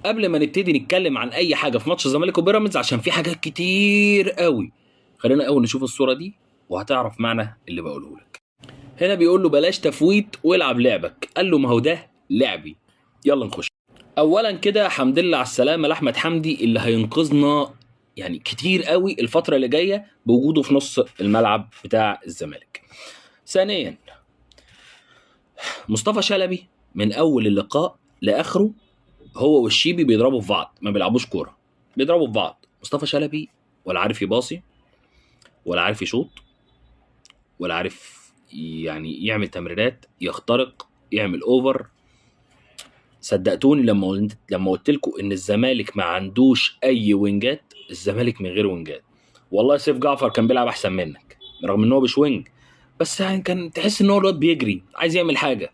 قبل ما نبتدي نتكلم عن اي حاجة في ماتش الزمالك وبيراميدز عشان في حاجات كتير قوي، خلينا اول نشوف الصورة دي وهتعرف معنى اللي بقوله لك. هنا بيقول له بلاش تفويت والعب لعبك، قال له ما هو ده لعبي. يلا نخش. اولا كده حمد لله على السلامة لاحمد حمدي اللي هينقذنا يعني كتير قوي الفترة اللي جاية بوجوده في نص الملعب بتاع الزمالك. ثانيا مصطفى شلبي من اول اللقاء لاخره هو والشيبي بيضربوا في بعض، ما بيلعبوش كورة، بيضربوا في بعض. مصطفى شلبي ولا عارف يباصي ولا عارف يشوط ولا عارف يعني يعمل تمريرات، يخترق، يعمل over. صدقتوني لما قلت لكم ان الزمالك ما عندوش اي وينجات. الزمالك من غير وينجات، والله سيف جعفر كان بيلعب احسن منك رغم ان هو مش wing، بس يعني كان تحس ان هو الواد بيجري عايز يعمل حاجة.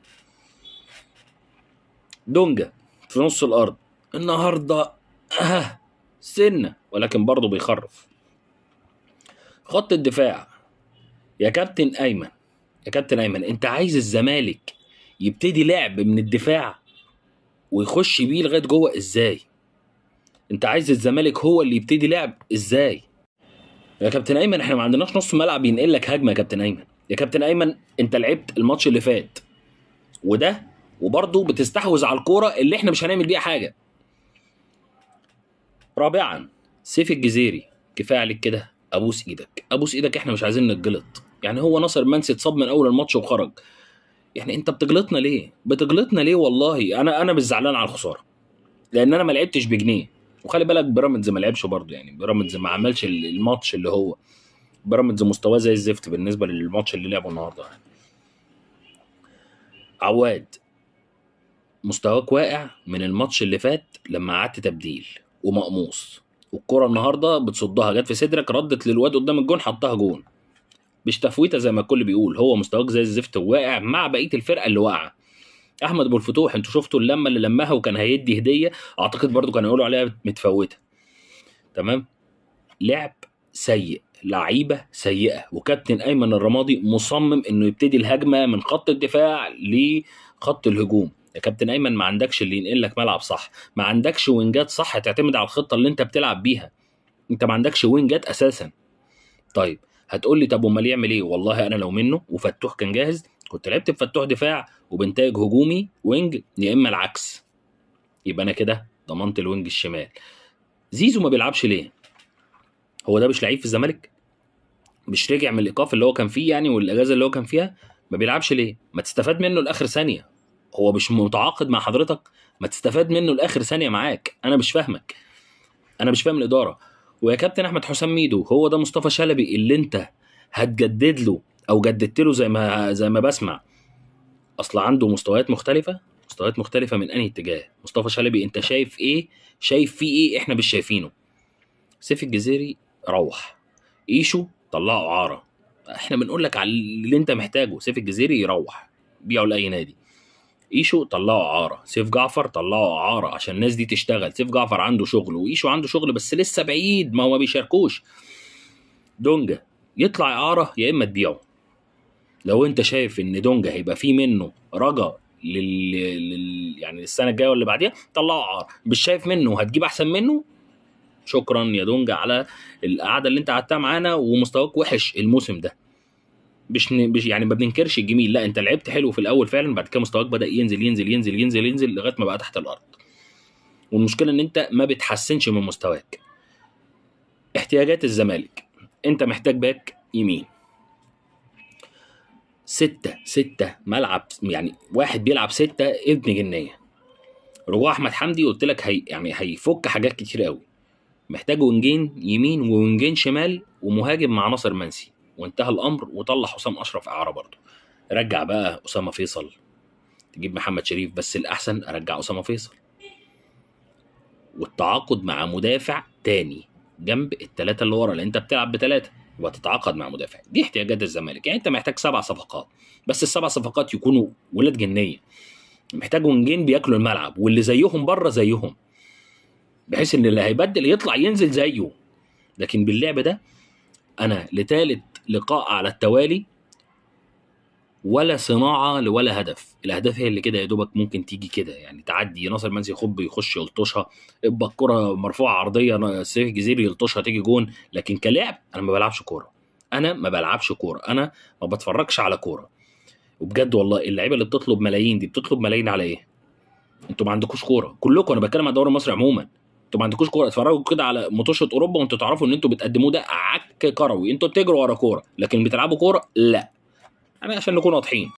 دونجا في نص الارض النهارده سنة، ولكن برضه بيخرف. خط الدفاع يا كابتن ايمن، يا كابتن ايمن انت عايز الزمالك يبتدي لعب من الدفاع ويخش بيه لغاية جوه ازاي؟ انت عايز الزمالك هو اللي يبتدي لعب ازاي يا كابتن ايمن؟ احنا ما عندناش نص ملعب ينقل لك هجمة يا كابتن ايمن. يا كابتن ايمن انت لعبت الماتش اللي فات وده، وبرضه بتستحوذ على الكورة اللي احنا مش هنعمل بيها حاجة. رابعا سيف الجزيري، كفاية عليك كده، ابوس ايدك ابوس ايدك، احنا مش عايزين نتجلط. يعني هو ناصر منسي اتصاب من اول الماتش وخرج، يعني انت بتجلطنا ليه؟ بتجلطنا ليه؟ والله انا مش زعلان على الخسارة لان انا ما لعبتش بجنيه. وخلي بالك بيراميدز ما لعبش برضه، يعني بيراميدز ما عملش الماتش اللي هو بيراميدز مستواه زي الزفت بالنسبة للماتش اللي لعبه النهارده. يعني عواد مستواك واقع من الماتش اللي فات لما قعدت تبديل ومقموص، والكره النهارده بتصدها جت في صدرك، ردت للواد قدام الجون حطها جون، مش تفويته زي ما الكل بيقول. هو مستواك زي الزفت وواقع مع بقية الفرقة اللي واقعه. احمد ابو الفتوح انتوا شفتوا اللمة اللي لمها وكان هيدي هديه، اعتقد برضو كانوا يقولوا عليها متفوته. تمام، لعب سيء، لعيبة سيئه، وكابتن ايمن الرمادي مصمم انه يبتدي الهجمة من خط الدفاع لخط الهجوم. يا كابتن ايمن ما عندكش اللي ينقل لك ملعب صح، ما عندكش وينجات صح تعتمد على الخطة اللي انت بتلعب بيها، انت ما عندكش وينجات اساسا. طيب هتقول لي طب امال يعمل ايه؟ والله انا لو منه وفتوح كان جاهز كنت لعبت بفتوح دفاع وبنتاج هجومي wing، يا اما العكس، يبقى انا كده ضمنت ال wing الشمال. زيزو ما بيلعبش ليه؟ هو ده مش لعيب في الزمالك؟ مش رجع من الايقاف اللي هو كان فيه يعني والاجازه اللي هو كان فيها؟ ما بيلعبش ليه؟ ما تستفاد منه لاخر ثانية، هو مش متعاقد مع حضرتك؟ ما تستفاد منه لاخر ثانية معاك. انا مش فاهمك، انا مش فاهم الادارة. ويا كابتن احمد حسام ميدو، هو ده مصطفى شلبي اللي انت هتجدد له او جددت له زي ما بسمع؟ اصل عنده مستويات مختلفة، مستويات مختلفة من انهي اتجاه؟ مصطفى شلبي انت شايف ايه؟ شايف فيه ايه احنا مش شايفينه؟ سيف الجزيري روح، ايشو طلعه اعاره، احنا بنقول لك على اللي انت محتاجه. سيف الجزيري يروح بيعه لاي نادي، ايشو طلعه اعاره، سيف جعفر طلعه اعاره عشان الناس دي تشتغل. سيف جعفر عنده شغل وايشو عنده شغل بس لسه بعيد، ما هو ما بيشاركوش. دونجا يطلع اعاره يا اما تبيعه. لو انت شايف ان دونجا هيبقى فيه منه رجا يعني السنة الجاية واللي بعديها طلعه اعاره، مش شايف منه هتجيب احسن منه، شكرا يا دونجا على القعدة اللي انت قعدتها معانا ومستواك وحش الموسم ده. مش يعني ما بننكرش الجميل، لا انت لعبت حلو في الاول فعلا، بعد كده مستواك بدا ينزل ينزل ينزل ينزل ينزل لغاية ما بقى تحت الارض. والمشكلة ان انت ما بتحسنش من مستواك. احتياجات الزمالك، انت محتاج باك يمين، ستة ملعب، يعني واحد بيلعب 6 ابن جنيه. رجوع احمد حمدي قلت لك هي يعني هيفك حاجات كتير قوي. محتاج وينجين يمين ووينجين شمال ومهاجم مع ناصر منسي، وانتهى الامر. وطلع حسام اشرف اعاره برضه. رجع بقى اسامة فيصل، تجيب محمد شريف، بس الاحسن ارجع اسامة فيصل. والتعاقد مع مدافع تاني جنب الثلاثة اللي ورا، لان انت بتلعب بثلاثة يبقى تتعاقد مع مدافع. دي احتياجات الزمالك. يعني انت محتاج 7 صفقات، بس ال7 صفقات يكونوا ولاد جنيه. محتاج وينجين بياكلوا الملعب واللي زيهم بره زيهم، بحيث ان اللي هيبدل يطلع ينزل زيه. لكن باللعب ده انا لثالث لقاء على التوالي ولا صناعة ولا هدف. الاهداف هي اللي كده يا دوبك ممكن تيجي كده، يعني تعدي ناصر منسي يخب يخش يلطشها، يبقى الكره مرفوعة عرضية سيف الجزيري يلطشها تيجي جون. لكن كلاعب انا ما بلعبش كورة، انا ما بلعبش كورة، انا ما بتفرجش على كورة. وبجد والله اللعيبة اللي بتطلب ملايين دي بتطلب ملايين على ايه؟ انتوا ما عندكوش كورة كلكم. انا بتكلم على الدوري المصري عموما، انتوا ما عندكوش كورة. اتفرجوا كده على ماتشات اوروبا وانتوا تعرفوا ان انتوا بتقدموه ده عك كروي. انتوا بتجروا ورا كورة، لكن بتلعبوا كورة لا. يعني عشان نكون واضحين.